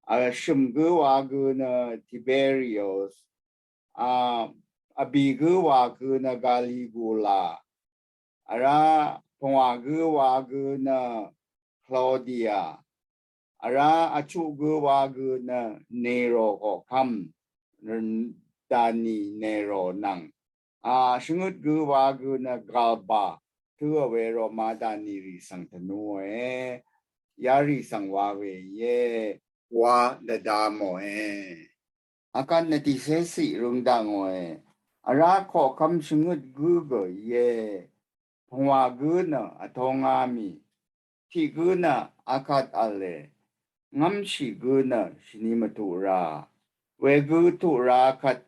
Vshø̀m gø wa gø nø Tiberius. A, vbì gø wa gø nø Caligula. Vrá pungwà gø wa gø nø Claudia. Vrá vchuq gø wa gø nø Nero koqkv́m, dànì Nero nvng. A, shvngøt gø wa gø nø Galba tø̄ò we Roma dànì rì svng tvnúòe. Yarì svng wa we íe wa dvda mòe. Akvt nø tìcé ciq røng daq ngòe. Vrá koqkv́m shvngøt gǿ gø íe. Pungwà gǿ nø vtóng á mì. Tiq gǿ nø akvt v̄le. Ngv́mshì gǿ nø shvni mvtuq ra. Wegǿ tuq ra kvt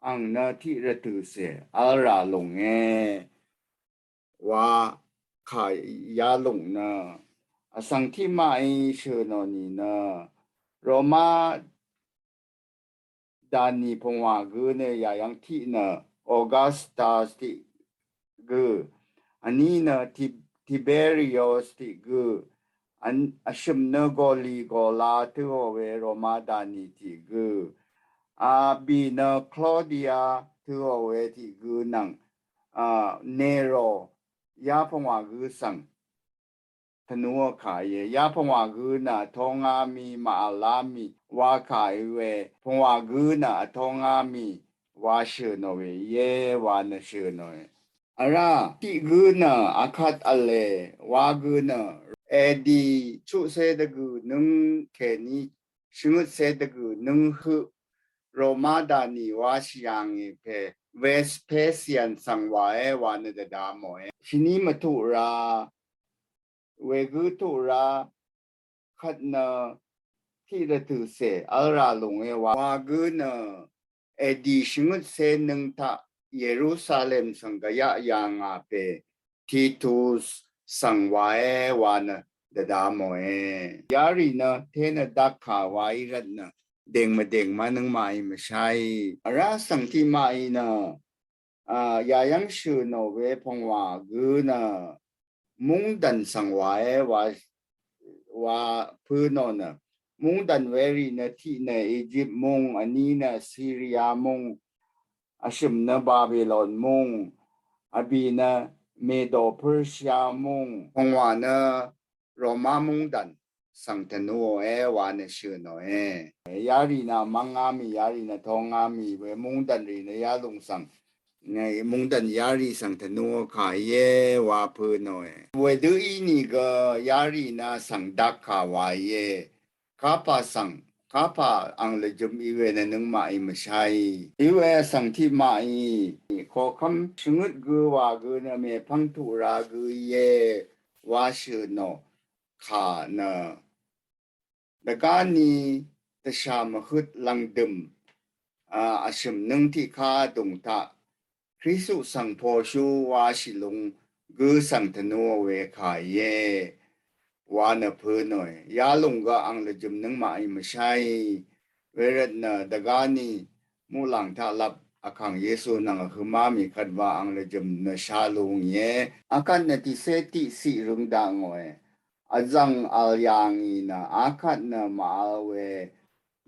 ang nø tiq rvtø̀cè v̄l rà lùnge. Wa kà yalùng nø vsvng tiqmaqí shø̀ nò nìnø Roma dànì pungwà gø nø yàyv́ng tiq nø Augustus tiq gø, vní nø Ti-, Tiberius tiq gø, vn-, vshø̀m nø Goli Gola tø̄ò we Roma dànì tiq gø, a, bì nø Claudia tø̄ò we tiq gø nvng, a, Nero ya pungwà gø svng tvnúò kà íe. Ya pungwà gø nø vtóng á mì màvl á mì wa kà í we pungwà gø nø vtóng á mì wa shø̀ nò we íe wa nø shø̀ nòe. Vrá tiq gǿ nø akvt v̄le wa gø nø edi chuqcé dvgø̀ nǿng kèní shvngøtcé dvgø̀ nǿng høq Roma dani wa shì yàngì pè Vespasian svng wa e wa nø dvda mò e. Shini mvtuq ra, wegø tuq ra, kvt nø tiq rvtø se vl ra lung e wa, wa gø nø edi shvngøt se nøng taq Yerusalem svng gvyaq yàngà pè Titus svng wa e wa nø dvda mò e. Yarì nø te nø dakka wa í rvt nø deng mvdeng ma nøngmaq í mvshaì. Ara svng tiq maq í nø a, yayvng shø̀ nò we pvngwà gø nø mungdv̀n svng wa e wa, wa pø̄ nò nø. Mungdv̀n we rì nø tiq nø Egypt mung, vní nø Syria mung, vshø̀m nø Babylon mung, vbì nø Medo Persia mung, pvngwà nø Roma mungdv̀n svng tvnuò e wa nø shø̀ nò e. Yarì nø mvngá mì, yarì nø tongá mì we mungdv̀n rì nø yalung svng, mungdv̀n yarì svng tvnuò kà íe wa pø̄ nò e. Wedø ínìgø yarì nø svng dakka wa íe. Kapà svng, kapà ang lvjøm í we nø nøngmaq í mvshaì. Í we svng tiq maq í koqkvm shvngøt gø wa gø nø mèpvng tuq ra gø íe wa shø̀ nò kà nø. Dvgá ni dvshà mvhøt lv̀ngdø̀m, a, vshø̀m nøng tiq kà vdùng taq Kristu svng poshú wa shì lung gø svng tvnuò we kà íe wa nø pø̄ nò e. Yalung gø ang lvjøm nøngmaq í mvshaì. Wervt nø dvgá ni muqlàng taq lap vkàng Yesu nvng vhø̄má mì kvt wa ang lvjøm nø sha lung íe. Akvt nø tiqsé tiqsiq røng dakngò e. Vzv̀ng vl yàngì nø akvt nø màvl we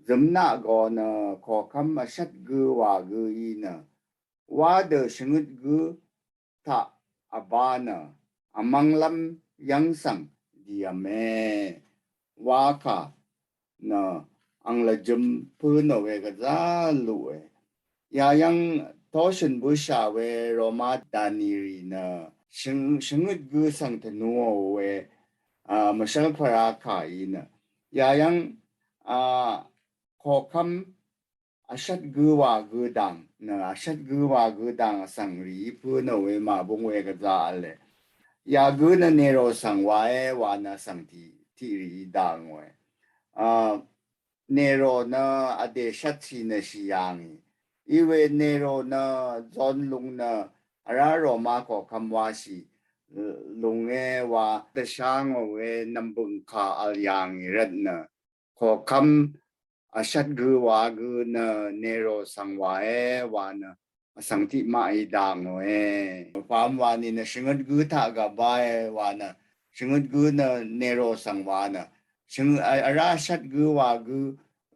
zø̀mnaq gø nø koqkvm vshvt gø wa gø í nø wa dø shvngøt gø taq vbá nø vmvnglv́m yv́ng svng dìvmè wa kà nø ang lvjøm pø̄ nò we gvzá luqe. Yayv́ng toshø̀n bǿshà we Roma dani rì nø shvng, shvngøt gø svng tvnuò we, a, mvshv́l pvrá kà í nø. Yayv́ng, a, koqkvm vshvt gø wa gø dang nø, vshvt gø wa gø dang vsvng rì í pø̄ nò we màbung we gvzá vle. Yagø nø Nero svng wa e wa nø vsvng tiq, tiq rì í dangò e. A, Nero nø vdè shvtshì nø shì yàngì. Í we Nero nø zon lung nø vrá Roma koqkvm wa shì lung e wa dvshá ngò we nv̀mbø̀ng kà vl yàngì rvt nø koqkvm vshvt gø wa gø nø Nero svng wa e wa nø vsvng tiq maq í dangò e. Pàm wa ni nø shvngøt gø taq gvbá e wa nø shvngøt gø nø Nero svng wa nø shvngøt, a, vrá vshvt gø wa gø,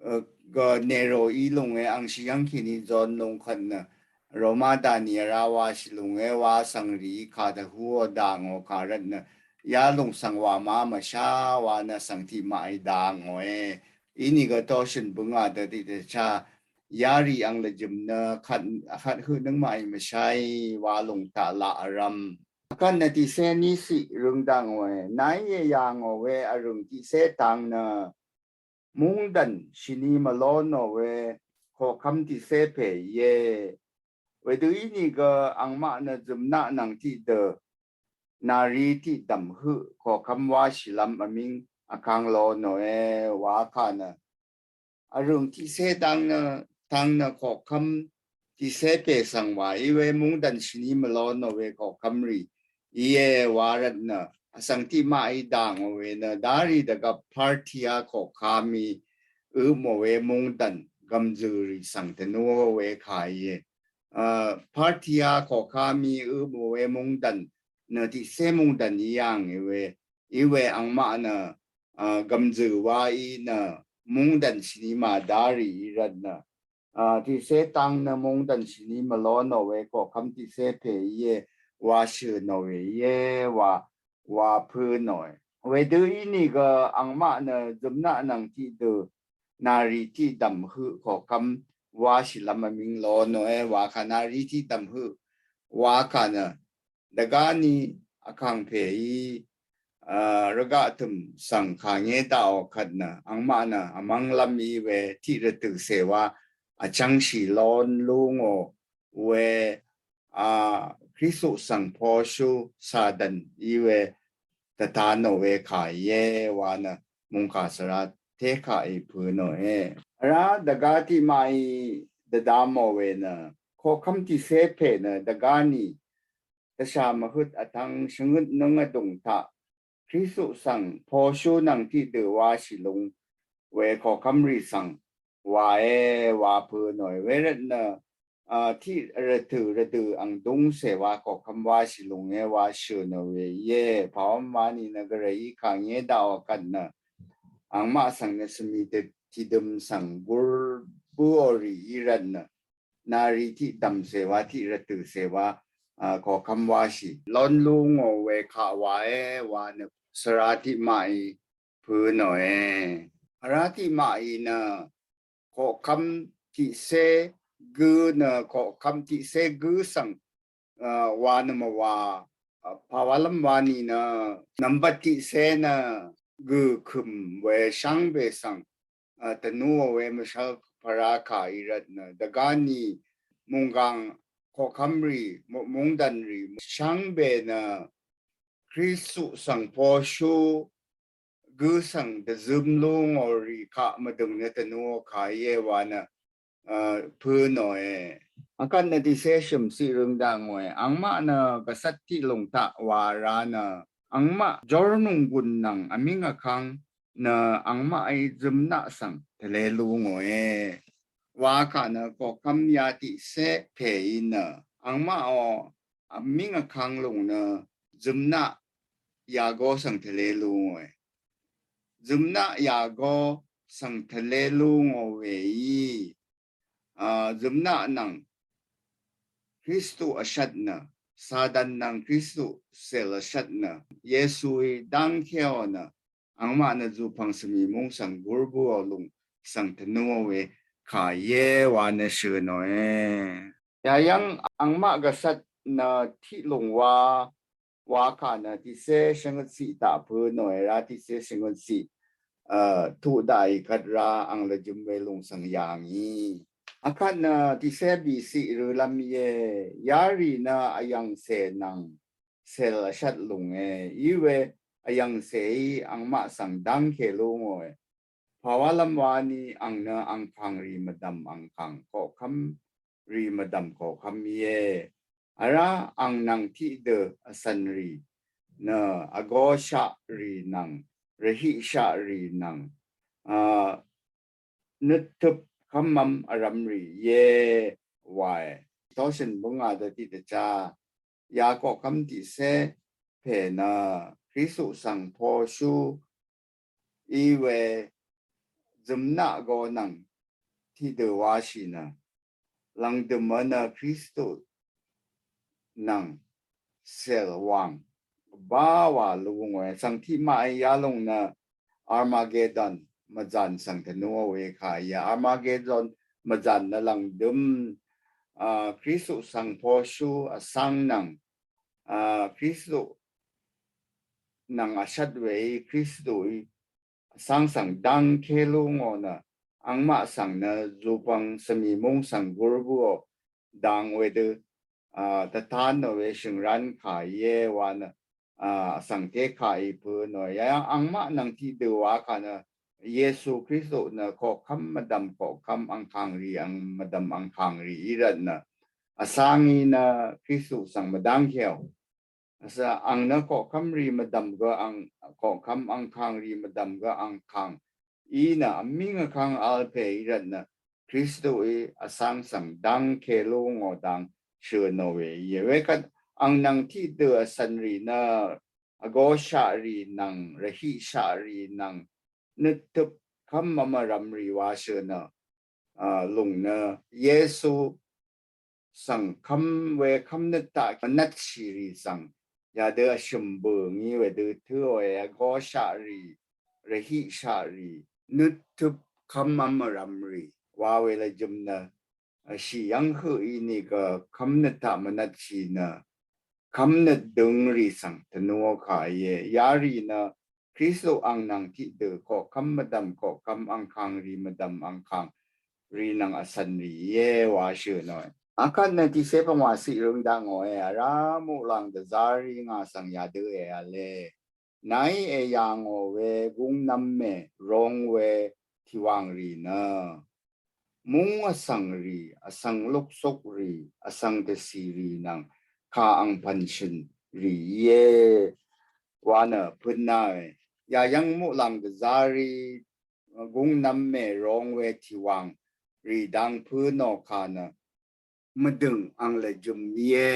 e, gø Nero í lung e angshì yv́ng kèní zon lung kvt nø Roma dani vrá wa shì lung e wa vsvng rì í kà dvhúò dangò kà rvt nø yalung svng wa ma mvsha wa nø vsvng tiq maq í dangò e. Inìgø toshø̀n bǿngà dø tiq dvchá yarì ang lvjøm nø kvt, kvt høq nøngmaq í mvshaì wa lung taq laq vrvm. Akvt nø tiqsé nísiq røng dangò e. Nàí yà ngò we vrø̀ng tiqsé tang nø mungdv̀n shìni mvló nò we koqkvm tiqsé pè íe. Wedø ínìgø angmaq nø zø̀mnaq nvng tiqdø nàri tiqdv̀m høq koqkvm wa shìlv́m vmíng vkang lo nò e wa kà nø. Vrø̀ng tiqsé tang nø, tang nø koqkvm tiqsé pè svng wa í we mungdv̀n shìni mvló nò we koqkvm rì íe wa rvt nø vsvng tiq maq í dangò we nø darì dvgvp Parthia koqkvm í ø mò we mungdv̀n gv̀mzø̀ rì svng tvnuò we kà íe. A, Parthia koqkvm í ø mò we mungdv̀n nø tiqsé mungdv̀n í yàngì we, í we angmaq nø, a, gv̀mzø̀ wa í nø mungdv̀n shìni màdarì í rvt nø. A, tiqsé tang nø mungdv̀n shìni mvló nò we koqkvm tiqsé pè íe wa shø̀ nò we íe wa, wa pø̄ nò e. Wedø ínìgø angmaq nø zø̀mnaq nvng tiqdø nàri tiqdv̀m høq koqkvm wa shìlv́m vmíng lo nò e wa kà nàri tiqdv̀m høq wa kà nø dvgá ni vkàngpè í, a, rvgaq tø̀m svng kà ngé daqò kvt nø angmaq nø vmvnglv́m í we tiq rvtø̀ cè wa vchvngshì lon lú ngò we a Kristu svng poshú Satan í we tvta nò we kà íe wa nø mungkà svra tekà í pø̄ nòe. Vrá dvgá tiqmaqí dvdamò we nø koqkvm tiqsé pè nø dvgá ni dvshà mvhøt vtvng shvngøt nøng vdùng taq Kristu svng poshú nvng tiqdø washì lung we koqkvmrì svng wae wa pø̄ nòe. Wervt nø a tiq rvtø̀ rvdø̀ ang dungcè wa koqkvm washì lunge wa shø̀ nò we íe. Pàwvm wani nø gvray í kàngé daqò kvt nø angmaq svng nø svmi dø tidøm svng gur bǿò rì í rvt nø nari tiq dv̀mcè wa tiq rvtø̀cè wa a koqkvm washì lon lú ngò we kaq wae wa nø svra tiqmaqí pø̄ nòe. Vrá tiqmaqí nø koqkvm tiqsé gø̄ nø koqkvm tiqsé gø̄ svng a wa nø mvwa a pàwálv́m wani nø nvmbat tiqsé nø gø̄ kø̀m we shvngbe svng a tvnúò we mvshvl pvrá kà í rvt nø dvgá ni munggang koqkvmrì mu- mungdv̀nrì shvngbe nø Kristu svng poshú gø̄ svng dvzøm lú ngò rì kaq mvdø̀ng nø tvnúò kà íe wa nø a pø̄ nòe. Akvt nø tiqsé shø̀m ciq røng daq ngòe. Angmaq nø gvcvt tiq lùng taq wa ra nø angmaq jórnùng gùn nvng vmíng vkvng nø angmaqí zømnaq svng tvle lú ngòe. Wa kà nø koqkvm ya tiqsé pèí nø angmaqò vmíng vkvng lùng nø zømnaq yagó svng tvle lú ngòe. Zømnaq yagó svng tvle lú ngò weí a zømnaq nvng Kristu vshvt nø Satan nvng Kristu cèl vshvt nø Yesuí dv́ngkéò nø angmaq nø zùpv̀ng svmì múng svng gur bǿò lùng svng tvnúò we kà íe wa nø shø̀ nòe. Yayv́ng angmaq gvcvt nø tiq lùng wa wa kà nø tiqsé shvngøt ciq taq pø̄ nòe ra tiqsé shvngøt ciq a tuq daqì kvt ra ang lvjøm we lùng svng yà ngì. Akvt nø tiqsé bìciq rølv́m íe. Yarì nø vyv̀ngcè nvng cèl vshvt lùnge í we vyv̀ngcèí angmaq svng dv́ngke lú ngòe. Pàwálv́m wani ang nø angkàng rì mvdv̀m angkàng koqkv́m rì mvdv̀m koqkv́m íe. Vrá ang nvng tiqdø vcv̀n rì nø vgóshaq rì nvng rvhiqshaq rì nvng a nøttøp kv́mv́m vrv̀m rì íe wae. Toshø̀n bǿngà dø tiqdvchá ya koqkv́m tiqsé pè nø Kristu svng poshú í we zømnaq go nvng tiqdø washì nø lv̀ngdø̀m nø Kristu nvng cèl wàng bá wà lú ngòe. Svng tiqmaq í yalòng nø Armagedon mvzàn svng tvnúò we kà íe. Armagedon mvzàn nø lv̀ngdø̀m a Kristu svng poshú vsvng nvng a Kristu nvng vshvt weí Kristuí vsvng svng dv́ngke lú ngò nø angmaq svng nø zùpv̀ng svmì múng svng gur bǿò dang wedø a tvtan nò we shø̀ngrán kà íe wa nø a vsvng té kà í pø̄ nòe. Yayv́ng angmaq nvng tiqdø wa kà nø Yesu Kristu nø koqkv́m mvdv̀m koqkv́m angkàng rì ang mvdv̀m angkàng rì í rvt nø vsvng í nø Kristu svng mvdv́ngkeò. Vsvng ang nø koqkv́m rì mvdv̀m gø ang koqkv́m angkàng rì mvdv̀m gø angkàng í nø vmíng vkvng vl pè í rvt nø Kristuí vsvng svng dv́ngke lú ngò dang shø̀ nò we íe. Wekvt ang nvng tiqdø vcv̀n rì nø vgóshaq rì nvng rvhiqshaq rì nvng nøttøp kv́mv́m vrv̀m rì wa shø̀ nø a lùng nø Yesu svng kv́m we kv́mnøt taq mvnvtshì rì svng yadø vshø̀m bø̀ ngí wedø tǿòe. Vgóshaq rì rvhiqshaq rì nøttøp kv́mv́m vrv̀m rì wa we lvjø̀m nø vshì yv́ng høq ínìgø kv́mnøt taq mvnvtshì nø kv́mnøt døng rì svng tvnúò kà íe. Yarì nø Kristu ang nvng tiqdø koqkv́m mvdv̀m koqkv́m angkàng rì mvdv̀m angkàng rì nvng vsvn rì íe wa shø̀n òe. Akvt nø tiqsé pvngwà ciq røng daq ngòe, vrá muqlàng dvzá rì ngà svng yadø èvle. Nàí èyà ngò we gúngnv̄m mè rong we tìwàng rì nø múng vsvng rì, vsvng luksuk rì, vsvng dvcì rì nvng kà angpv̀n shø̀n rì íe wa nø pø̄n naòe. Yàyv́ng muqlàng dvzá rì gúngnv̄m mè rong we tìwàng rì dang pø̄ nò kà nø mvdø̀ng ang lvjø̀m íe.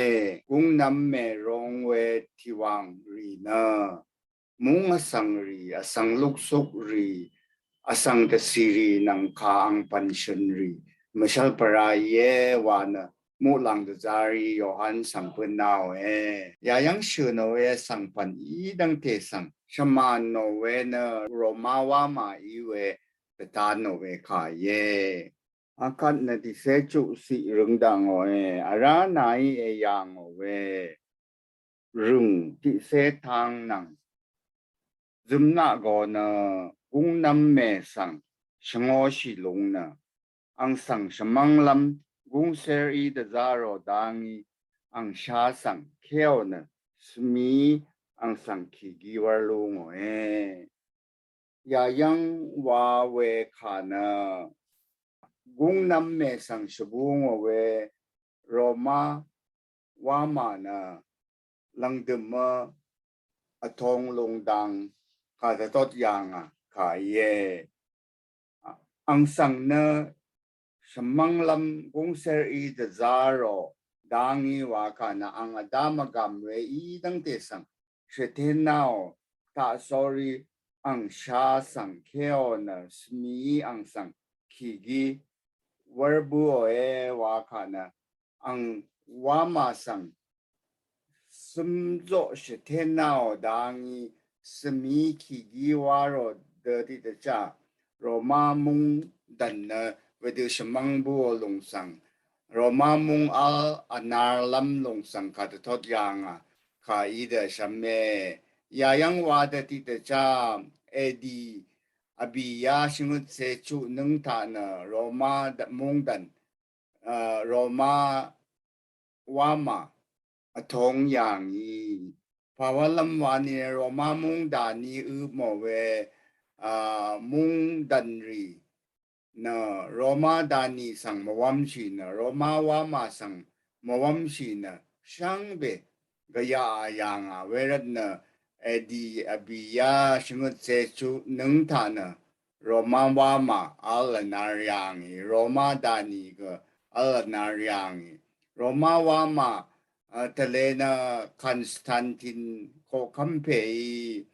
Gúngnv̄m mè rong we tìwàng rì nø múng vsvng rì, vsvng luksuk rì, vsvng dvcì rì nvng kà angpv̀n shø̀n rì mvshv́l pvrá íe wa nø muqlàng dvzá rì Yohan svng pø̄n naòe. Yàyv́ng shø̀n ò we vsvng pv̀n í dv́ngte svng shvmàn nò we nø Roma wamà í we dvta nò we kà íe. Akvt nø tiqsé chuq ciq røng daq ngòe, vrá nàí èyà ngò we rø̀ng tiqsé tang nvng zømnaq go nø gúngnv̄m mè svng shvngōshì lung nø ang svng shvmv́nglv́m gúngsér í dvzá rò dá ngí ang shá svng kéò nø svmìí ang svng kìgí wv́r lú ngòe. Yàyv́ng wa we kà nø gúngnv̄m mè svng shvbú ngò we Roma wamà nø lv̀ngdø̀mø vtōng lūng dang kà dvtot yà ngà kà íe. Ang svng nø shvmv́nglv́m gúngsér í dvzá rò dá ngí wa kà nø ang vdá mvgàm we í dv́ngte svng shvtén naò taq sórí ang shá svng kéò nø svmìí ang svng kìgí wv́r bǿòe wa kà nø ang wamà svng svmzoq shvtén naò dá ngí svmìí kìgí wá rò dø tiqdvchá Roma mungdv̀n nø wedø shvmv́ng bǿò lùng svng Roma mung vl vnarlv́m lùng svng kà dvtot yà ngà kà í dø shvme. Yàyv́ng wa dø tiqdvchá edi vbìyá shvngøtcé chuq nǿng taq nø Roma mungdv̀n, a, Roma wamà vtōng yà ngì. Pàwálv́m wa ni Roma mungdv̀n ni ø mò we, a, mungdv̀n rì nø Roma dvni svng mvwv́mshì nø Roma wamà svng mvwv́mshì nø shvngbe gvyaq a yà ngà wervt nø edi vbìyá shvngøtcé chuq nǿng taq nø Roma wamà vl vnar yà ngì, Roma dvni gø vl vnar yà ngì. Roma wamà, a, tvle nø Constantine koqkv́m pèí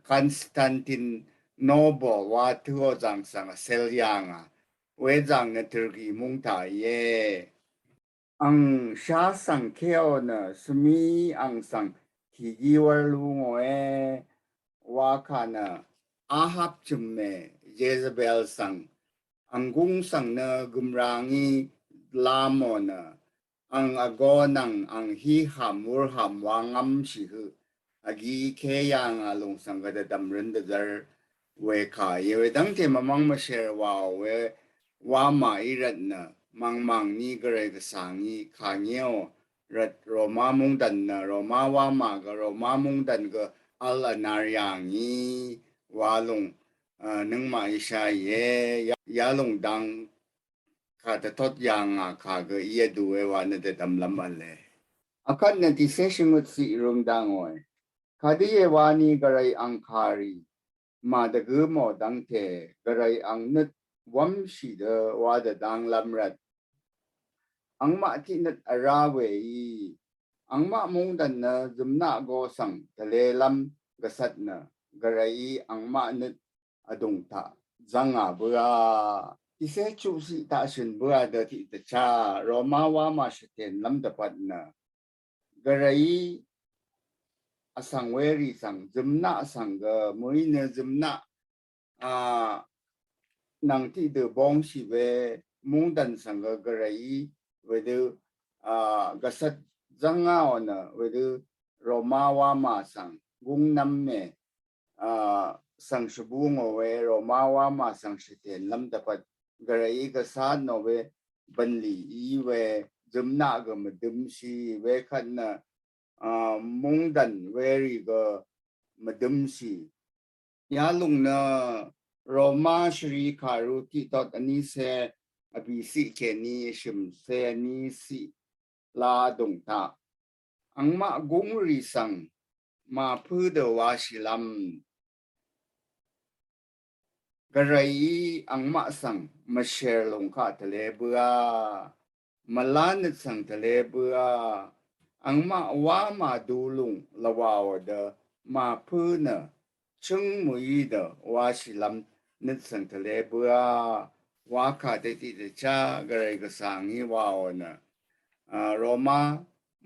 Constantinople wa tø̄ò zvng svng vsel yà ngà. Wezvng nø Turkey mung taq íe. Ang shá svng kéò nø svmìí ang svng kìgí wv́r lú ngòe wa kà nø Ahab chø̀mmè Jezebel svng ang gúng svng nø gø̀mrà ngí lamò nø ang vgō nvng ang hí hàm wur hàm wa ngv́mshì høq vgi ké yà ngà lùng svng gø dvdv̀m røn dvzvr we kà íe. Wedv́ngte mvmv́ng mvsher wàò we wamà í rvt nø mv̀ngmv̀ng ni gvray gvsà ngí kà ngéò rvt Roma mungdv̀n nø Roma wamà gø Roma mungdv̀n gø vl vnar yà ngì wa lùng, a, nøngmaq íshá íe. Yalùng dang kà dvtot yà ngà kà gø íe dú we wa nø dvdv̀mlv́m vle. Akvt nø tiqsé shvngøt ciq røng daq ngòe. Kadø íe wa ni gvray ang kàrì màdvgǿ mò dv́ngte gvray ang nøt wv́mshì dø wa dvdv́nglv́m rvt angmaq tiqnøt vrá weí angmaq mungdv̀n nø zø̀mnaq go svng tvlelv́m gvcvt nø gvrayí angmaq nøt vdùng taq zv́ngà bǿà. Tiqsé chuqciq taq shø̀n bǿà dø tiqdvchá Roma wamà shvtènlv́m dvpvt nø gvrayí vsvng werì svng zø̀mnaq svng gø mø̀í nø zø̀mnaq, a, nvng tiqdø bongshì we mungdv̀n svng gø gvrayí wedø, a, gvcvt zv́ngáò nø wedø Roma wamà svng gúngnv́m mè, a, svng shvbú ngò we Roma wamà svng shvtènlv́m dvpvt gvrayí gvsatnò we bv̀nlì í we zømnaq gø mvdømshì we kvt nø a mungdv̀n werì gø mvdømshì. Yalòng nø Roma shvrì kàru tiqdot vní cé vbìciq kèní shø̀mcé vní ciq la dòng taq angmaq gúngrì svng màpǿ dø washìlv́m gvrayí angmaq svng mvshèr lùng kaq tvle bǿà, mvlá nøt svng tvle bǿà, angmaq wá màdu lùng lvwàò dø màpǿ nø chǿng mø̀í dø washìlv́m nøt svng tvle bǿà, wakà dvtiq dvchá gvray gvsvng í waò nø a Roma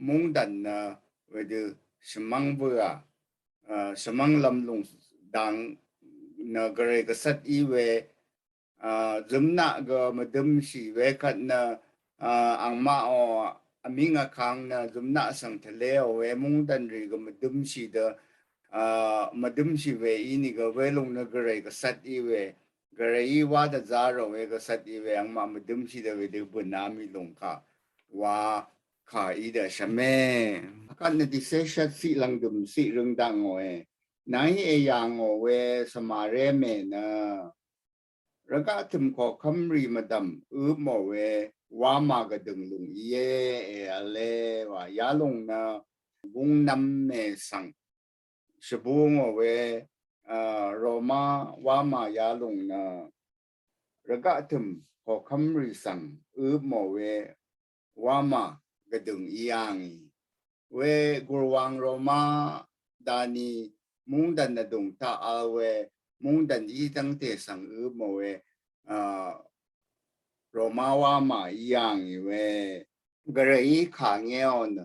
mungdv̀n nø wedø shvmv́ng bǿà, a shvmv́ng lv́m lùng dang nø gvray gvcvt í we a zømnaq gø mvdømshì we kvt nø a angmaqò vmíng vkang nø zømnaq svng tvleò we mungdv̀nrì gø mvdømshì dø a mvdømshì we ínìgø welòng nø gvray gvcvt í we, gvrayí wá dvzá rò we gvcvt í we angmaq mvdømshì dø wedø bø̀ná mì lùng kaq wakà í dø shvmé. Kvt nø dìcé shvt ciq lv̀ngdø̀m ciq røng dvngòe. Nàí èyà ngò we svmaré mè nø rvgaq tø̀m koqkv́mrì mvdv̀m øpmò we wamà gvdø̀ng lùng íe èvle wa yalòng nø gúngnv́m mè svng shvbú ngò we a Roma wamà yalòng nø rvgaq tø̀m koqkv́mrì svng øpmò we wamà gvdø̀ng í yà ngì. We gùrwang Roma dani mungdv̀n vdùng taq vl we mungdv̀n í dv́ngte svng øpmò we a Roma wamà í yà ngì we gvrayí kà ngéò nø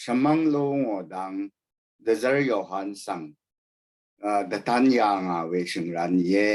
shvmv́ng lú ngò dang dvzv́r Yohan svng a dvtán yà ngà we shø̀ngran íe.